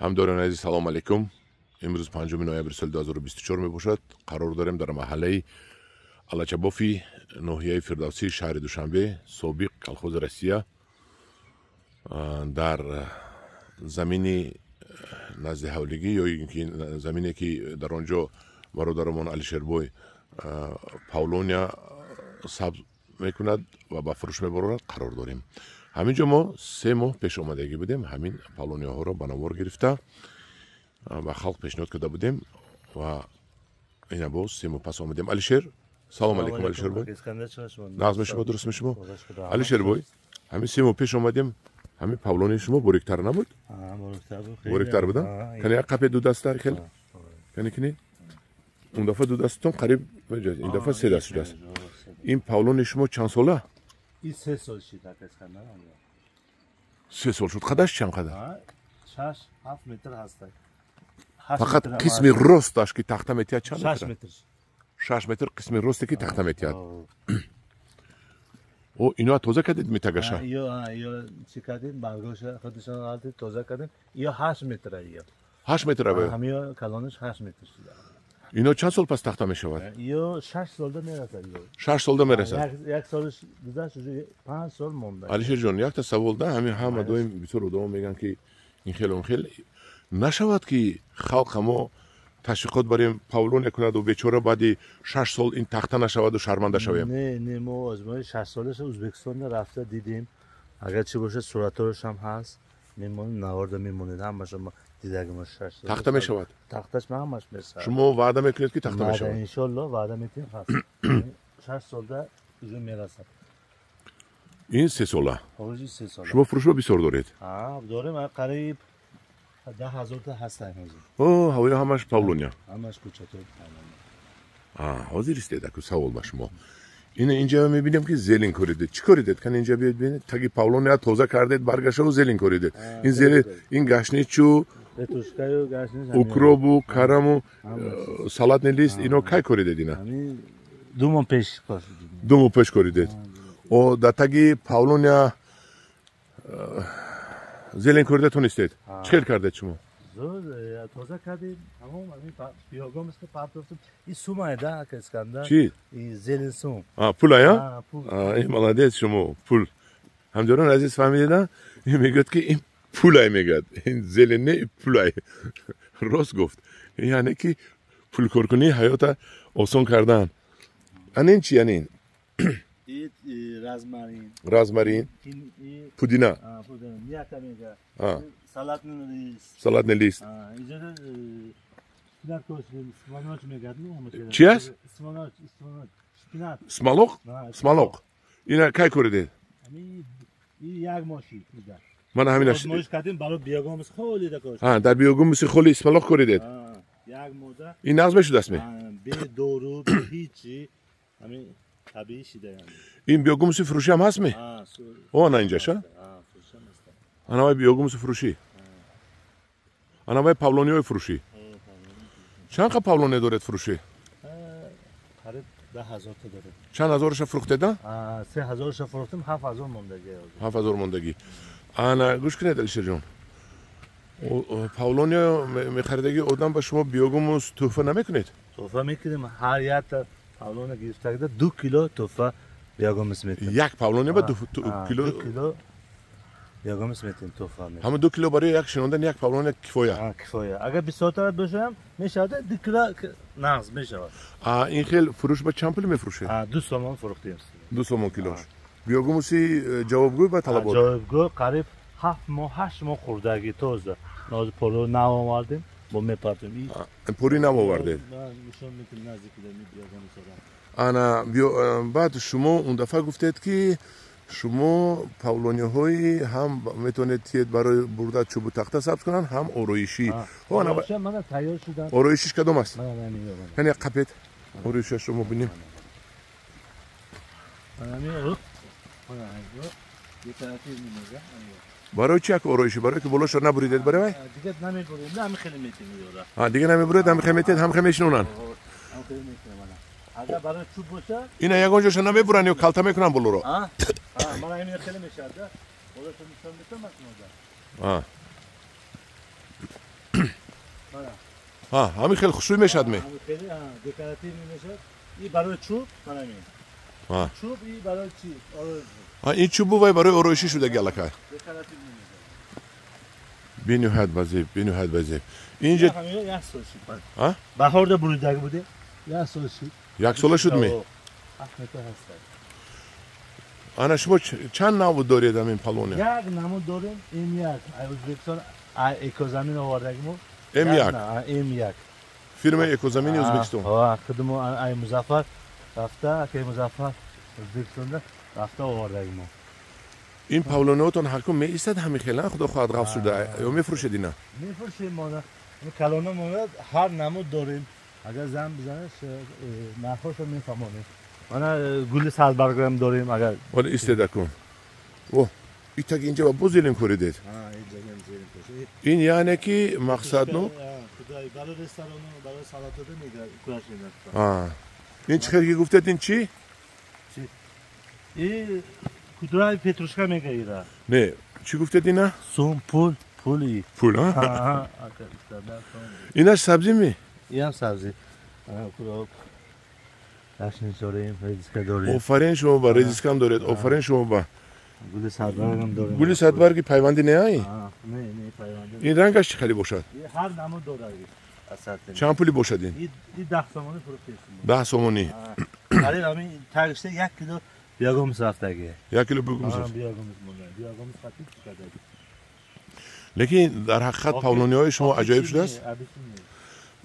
Ҳамдорони азиз, салом алейкум. Имрӯз 5 ноябри соли 2024 мебошад. Қарор дорем дар маҳаллаи Алачабофи ноҳияи Фирдавсии шаҳри Душанбе, собиқ колхози Россия, дар замини назди ҳавлигӣ ё ин ки замине ки дар он ҷо бародарамон Алишербой павлония сабз мекунад ва ба фурӯш мебарорад, қарор дорем. Ҳамин ҷо мо 3 моҳ пеш омадагӣ будем, ҳамин павлонияҳоро ба навор гирифта ба халқ пешниҳод карда будем ва ина боз 3 моҳ пас омадем. Алишер, салом алейкум. Алишербой, нағз мешумо, дуруст мешумо? Алишербой, ҳамин 3 моҳ пеш омадем, ҳамин павлонияи шумо бориктар набуд? Бориктар буда? Кани як қапе ду даста хел кани кини? Он дафъа ду дастатон қариб, ин дафъа се даст шудааст. Ин павлонияи шумо чанд сола? Ин 3 сол шуд. 3 сол шуд. Қадаш чанд қадар? 6-7 метр ҳаст. Фақат қисми росташ ки тахта метиҳад чанд метр? 6 метр. 6 метр қисми росте ки тахта метиҳад. О, ино тоза кардед метагаша? Ё чӣ кардем, баргоша худашон алдид, тоза кардем. Ё 8 метр ё. 8 метр ава? Ҳамиё калонаш 8 метр шуда. Ино чанд сол пас тахта мешавад? Ё 6 солда мерасад. 6 солда мерасад. Як солаш гузашт, уже 5 сол монда. Алишер ҷон, якта савол да, ҳамин ҳама доим бисёр одамо мегӯянд ки ин хел он хел нашавад ки халқ ҳамо ташвиқот барем павлония кунаду бечора баъди 6 сол ин тахта нашаваду шарманда шавем. Не, не, мо озмои 6 солаша Ӯзбекистонда рафта дидем. Агар чӣ бошад, суратҳояш ҳам ҳаст. Мемонем, наворда мемонед, ҳамаша дидагимо 6 сол. Тахта мешавад? Тахташ ҳамаш мешавад. Шумо ваъда мекунед ки тахта мешавад? Иншоалло ваъда метиҳем, ҳаст. 6 солда уже мерасад. Ин 3 сола? Ҳозир 3 сола. Шумо фурӯшро бисёр доред? Ҳа, дорем, қариб 10 ҳазор та ҳастанд ҳозир. О, ҳавои ҳамаш павлония. Ҳамаш кӯчатои павлония. Ҳозир истед, аку савол ба шумо. Ина инҷа мебинем ки зелень коридед. Чӣ коридед? Кани инҷа биёед бинед, таги павлония тоза кардед, баргашаву зелень коридед. Ин зелень, ин гашничу, петрушкаю, гашнич, укробу, караму, салатный лист, ино кай коридед ина? 2 моҳ пеш коридед. 2 моҳ пеш коридед. О, дар таги павлония зелень корида тонистед? Чӣ хел кардед шумо? Зуд тоза кардем, ҳамон ҳамин биёгомис ки партофтем. Ин сумае да, ака Искандар? Чӣ? Ин зелень сум. Пулая? Ин молодец шумо, пул. Ҳамҷорон азиз, фаҳмидед? Ин мегӯяд ки ин пулай мегӯяд. Ин зелень не, пулай. Рост гуфт. Яъне ки пулкоркунии ҳаёта осон кардан. Ана ин чи, яъне ин? Розмарин. Розмарин. Пудина. Пудина. Мята мега. Салатный лист. Салатный лист. Инҷо шпинат кошидем, смолоч мегӯяд, ну? Чи аст? Смолоч, смолоч. Шпинат. Смолоқ? Смолоқ. Ина кай коридед? Ин як моҳ шид. Мана ҳаминаш. Озмоиш кардем барои биогумус холӣ да кошидем. Ҳа, дар биогумуси холӣ смолоқ коридед. Як моҳда. Ин нағз мешудааст ме? Бе дору, бе ҳичи. Ҳамин табиӣ шида яъне. Ин биогумуси фурӯшӣ ҳам ҳаст ме? О, ана инҷаш, а? Ана вай биогумуси фурӯшӣ. Ана вай павлониҳои фурӯшӣ. Чанд қа павлония доред фурӯшӣ? Қариб 10 ҳазор та дорем. Чанд ҳазорша фурӯхтеда? 3 ҳазорша фурӯхтем, 7 ҳазор мондагӣ. 7 ҳазор мондагӣ. Ана гӯш кунед, Алишерҷон. Павлония мехаридагӣ одам ба шумо биогумус тӯҳфа намекунед? Тӯҳфа мекунем, ҳар якта павлония гирифтагида 2 кило тӯҳфа биогумус метиҳем. Як павлония ба 2 кило? 2 кило биогумус метиҳем тӯҳфа. Ҳама 2 кило барои як шинондан як павлония кифоя? Кифоя. Агар бисёртар бошам, мешавад 2 кило нағз мешавад. Ин хел фурӯш ба чанд пул мефурӯшед? 2 сомон фурӯхтем. 2 сомон килош. Биогумуси ҷавобгӯ ба талабот? Ҷавобгӯ қариб 7 моҳ, 8 моҳ хӯрдагӣ тоза. Ҳозир пори нав овардем, бо мепартем. Пори нав овардед? Нишон метем наздикида биогумусора. Ана баъд шумо он дафъа гуфтед ки шумо павлониҳои ҳам метавонед тиед барои бурда чӯбу тахта сабз кунанд, ҳам ороишӣ. Мана тайёр шудам. Ороишиш кадом аст? Кани як қапед ороишашро мо бинем. Барои чи як ороишӣ? Барое ки болошро набуридед барои вай? Дигар намебурем, ҳами хеле метем. Дигар намебуред, ҳами хеле метед, ҳам хеле мешинонанд. Агар барои чӯб бошад, ина ягон ҷоша намебуранд ё калта мекунанд болоро? Мана ҳамин хеле мешавад. Болошро нишон метам шумода. Ҳа, ҳамин хел хушрӯй мешавад ме? Хеле декоративӣ мешавад. И барои чӯб мана ин. Чӯб и барои чӣ? Ин чӯбу вай барои ороишӣ шудаги аллакай. Декоративӣ мешавад. Бениҳоят ба зеб, бениҳоят ба зеб. Инҷа як сол шуд. Баҳорда буридаги буде. Як сол шуд. Як сола шуд ме? Ана шумо чанд навъ доред ҳамин павлония? Як намуд дорем, М1. Ай Ӯзбекистон Экозамин овардагимо. М1. М1. Фирмаи Экозамини Ӯзбекистон. Ҳа, худмо ай Музаффар рафта, акай Музаффар Ӯзбекистонда рафта овардагимо. Ин павлониҳотон ҳар кун меистад ҳамин хела, худо хоҳад ғафз шуда ё мефурӯшед ина? Мефурӯшем мо. Калона мо ҳар намуд дорем. Агар зан бизанад нархҳошро мефаҳмонем. Мана гули садбаргам дорем агар. Вале истеда кун. О, итаги инҷа ба боз зелен коридед. Ин яъне ки мақсад ну? Барои ресторану, барои салатода мекурашем. Ин чӣ хел ки гуфтед, ин чӣ? И кудраи петрушка мегӯяд. Не, чӣ гуфтед ина? Сум, пул, пули. Пул, а? Инаш сабзӣ ми? Инам сабзӣ. Кашнич дорем, редиска дорем. Офарин шумо ба редискам доред, офарин шумо ба. Гули садбаргам дорем. Гули садбарги пайванди не ай? Не, не пайванди. Ин рангаш чӣ хеле бошад? Ҳар намуд дорад. Чанд пули бошад ин? И 10 сомонӣ фурӯхтем. 10 сомонӣ. Қариб ҳамин тагишта 1 кило биогумус рафтаги. 1 кило биогумус. Биогумус монда. Биогумус хатиб чикадаги. Лекин дар ҳақиқат павлониҳои шумо аҷоиб шудааст.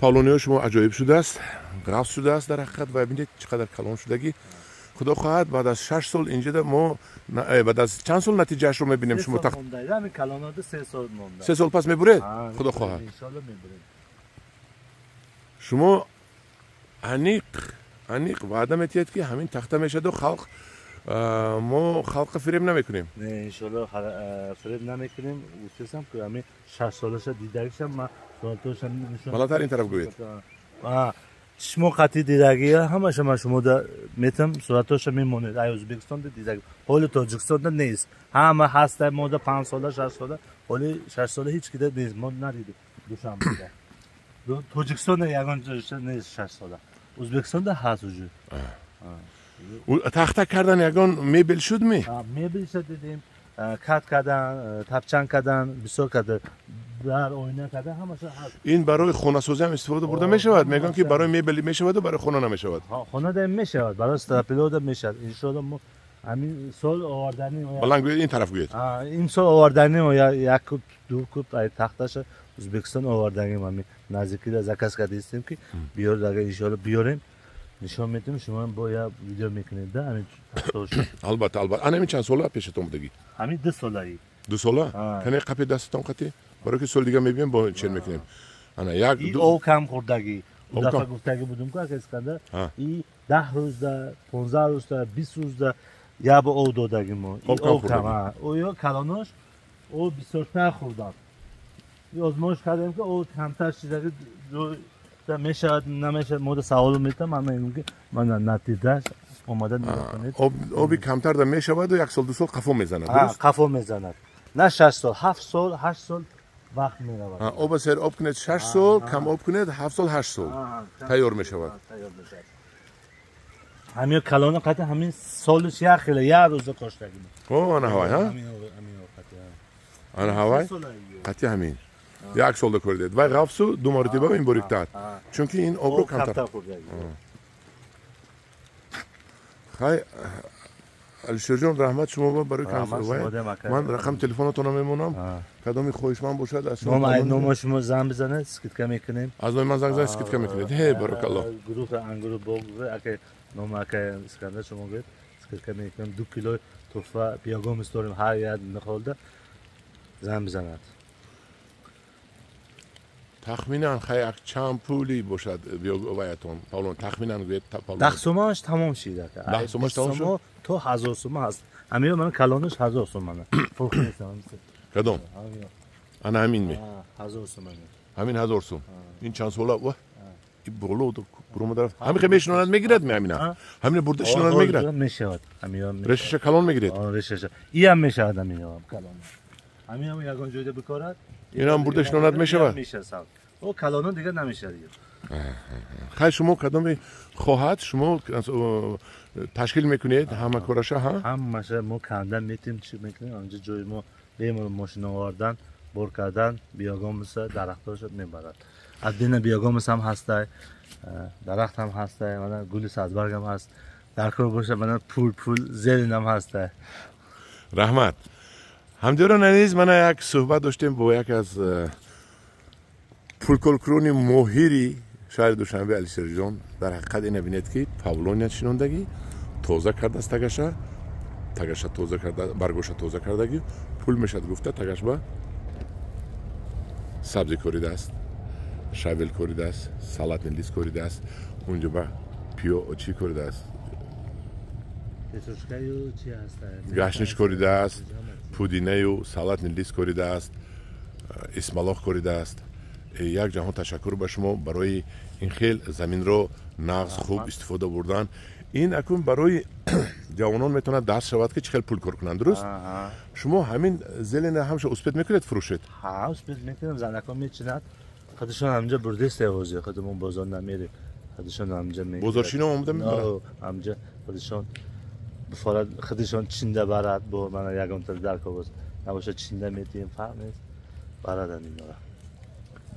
Павлониҳои шумо аҷоиб шудааст, ғафз шудааст дар ҳақиқат ва бинед чӣ қадар калон шудагӣ. Худо хоҳад баъд аз 6 сол инҷа мо баъд аз чанд сол натиҷаашро мебинем шумо тахт. Ҳамин калонода 3 сол монда. 3 сол пас мебуред? Худо хоҳад. Иншоалло мебурем. Шумо аниқ ваъда метиҳед ки ҳамин тахта мешаду халқ мо халққа фиреб намекунем. Не, иншоалло фиреб намекунем. Гуфтесам ки ҳамин 6 солаша дидагишам ман суратошам нишон. Баландтар ин тараф гӯед. Шумо қатъи дидагия ҳамаша ман шумода метам суратоша мемонед. Ай Ӯзбекистонда дидаг. Ҳоли Тоҷикистонда нест. Ҳама ҳаста мода 5 сола, 6 сола, ҳоли 6 сола ҳеч кида нест. Мо надидем Душанбеда. Тоҷикистонда ягон ҷоша нест 6 сола. Ӯзбекистонда ҳаст уже. Тахта кардан ягон мебел шуд ми? Мебелша дидем, кат кардан, тапчан кардан, бисёр карда, дар оина кардан ҳамаша ҳаст. Ин барои хонасозӣ ҳам истифода бурда мешавад? Мегӯям ки барои мебел мешаваду барои хона намешавад. Хонада мешавад, барои стропилода мешавад. Иншоалло мо ҳамин сол оварданӣ. Баланд гӯед, ин тараф гӯед. Ин сол оварданӣ як куб, ду куб ай тахташа Ӯзбекистон оварданем, ҳамин наздикида заказ кардистем ки биёр, агар иншоалло биёрем нишон медиҳем, шумо бо як видео мекунед да ҳамин тахтаошо. Албатта, албатта. Ана ҳамин чанд сола пешатон будагӣ? Ҳамин 2 солаи. 2 сола? Кане қапи дастатон қатӣ? Барои ки соли дига мебием бо чен мекунем. Ана як ду об кам хӯрдагӣ. У дафъа гуфтагӣ будум ки ака Искандар, и 10 рӯзда, 15 рӯзда, 20 рӯзда як бор об додагӣ мо. Об кам. Оё калонош об бисёртар хӯрданд. Озмоиш кардем ки об камтар шидаги мешавад, намешавад, мода саволу метам, ман мегӯям ки ман натиҷааш омада нигоҳ кунед. Оби камтар да мешаваду 1 сол 2 сол қафо мезанад, дуруст? Қафо мезанад. На 6 сол, 7 сол, 8 сол вақт меравад. Оба сер об кунед 6 сол, кам об кунед 7 сол, 8 сол тайёр мешавад. Ҳамин калона қати ҳамин солиш як хела, як рӯза коштагӣ. О, ана ҳавай, ҳа? Ана ҳавай? Қати ҳамин. Як солда коридед. Вай ғафсу ду маротиба ин бориктар. Чунки ин обро камтар. Хай, Алишерҷон, раҳмат шумо барои консулвай. Ман рақами телефонатонро мемонам. Кадоми хоҳишманд бошад аз шумо. Номи шумо занг бизанед, скидка мекунем. Аз номи ман занг занед, скидка мекунед. Ҳе, баракалло. Гурӯҳи ангуру боғ, ака номи ака Искандар шумо гӯед, скидка мекунем. 2 кило туҳфа биогумус дорем ҳар як нихолда занг бизанад. Тахминан хай як чанд пули бошад ваятон павлон, тахминан гӯед павлон. 10 сомонаш тамом шид ака. 10 сомонаш тамом шуд? То 1000 сомон ҳаст. Ҳамин ман калонаш 1000 сомона. Фурӯхтам. Кадом? Ана ҳамин ми? 1000 сомон. Ҳамин 1000 сом. Ин чанд сола? Ва и боло буромада рафт. Ҳамин хе мешинонад мегирад ми ҳамина? Ҳамина бурда шинонад мегирад? Мешавад. Ҳамин решаша калон мегиред? Решаша. Иам мешавад ҳамин калон. Ҳамин ягон ҷойда бикорад. Инам бурда шинонад мешавад? Мешавад. О калоно дига намешавад дига. Хай, шумо кадоме хоҳад, шумо ташкил мекунед ҳама кораша, ҳа? Ҳамаша мо канда метем, чӣ мекунем, анҷа ҷои мо бемалол мошина овардан, бор кардан, биогумуса дарахтоша мебарад. Аддина биогумус ҳам ҳастай, дарахт ҳам ҳастай, мана гули садбарг ҳам ҳаст. Дар кор боша, мана пул зелень ҳам ҳастай. Раҳмат. Ҳамдиёрон азиз, мана як суҳбат доштем бо яке аз пулкоркунони моҳири шаҳри Душанбе, Алишерҷон. Дар ҳақиқат ина бинед, ки павлония шинондагӣ, тоза кардааст тагаша, тагаша тоза карда, баргоша тоза кардагӣ, пул мешад гуфта, тагаш ба сабзӣ коридааст, щавель коридааст, салатный лист коридааст, унҷо ба пиё чӣ коридааст? Петрушкаю чи ҳастай? Гашниш коридааст, пудинаю салатный лист коридааст, исмалоқ коридааст. Як ҷаҳон ташаккур ба шумо барои ин хел заминро нағз, хуб истифода бурдан. Ин акун барои ҷавонон метавонад дарс шавад, ки чӣ хел пул кор кунанд, дуруст? Шумо ҳамин зелень а ҳамша успеть мекунед фурӯшед? Ҳа, успеть мекунем, занако мечинад, худашон ҳамҷа бурдеста ҳозир, худамон бозор намерем, худашон ҳамҷа. Бозорчино омода мебарад? Ҳамҷа худашон бифорад, худашон чинда барад, бо мана ягонта дар кор набошад, чинда метиҳем, фарқ нест, барадан инора.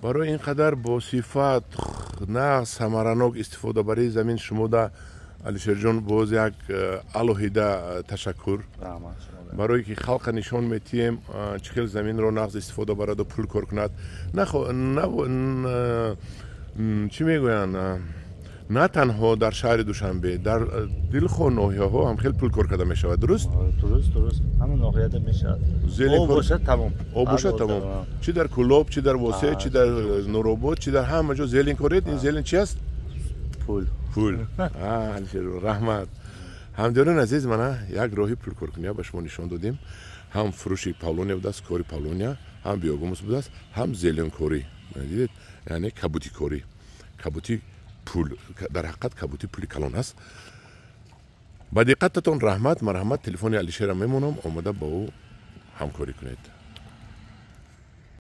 Барои ин қадар бо сифат, нағз, самаранок истифодабарии замин шумода, Алишерҷон, боз як алоҳида ташаккур, барое ки халқа нишон метиҳем, чӣ хел заминро нағз истифода бараду пул кор кунад. Чӣ мегӯянд, на танҳо дар шаҳри Душанбе, дар дилхоҳ ноҳияҳо ҳам хел пул кор карда мешавад, дуруст? Дуруст, дуруст, ҳама ноҳияда мешавад. Об бошад, тамом. Об бошад, тамом. Чӣ дар Кӯлоб, чӣ дар Восе, чӣ дар Нуробод, чӣ дар ҳама ҷо зелень коред. Ин зелень чи аст? Пул. Пул. Раҳмат. Ҳамдиёрон азиз, мана як роҳи пулкоркуния ба шумо нишон додем. Ҳам фурӯши павлония будааст, кори павлония, ҳам биогумус будааст, ҳам зелень корӣ, дидед, яъне кабутикорӣ. Кабути пул, дар ҳақиқат кабути пули калон аст. Ба диққататон раҳмат, марҳамат, телефони Алишера мемонам, омода ба ӯ ҳамкорӣ кунед.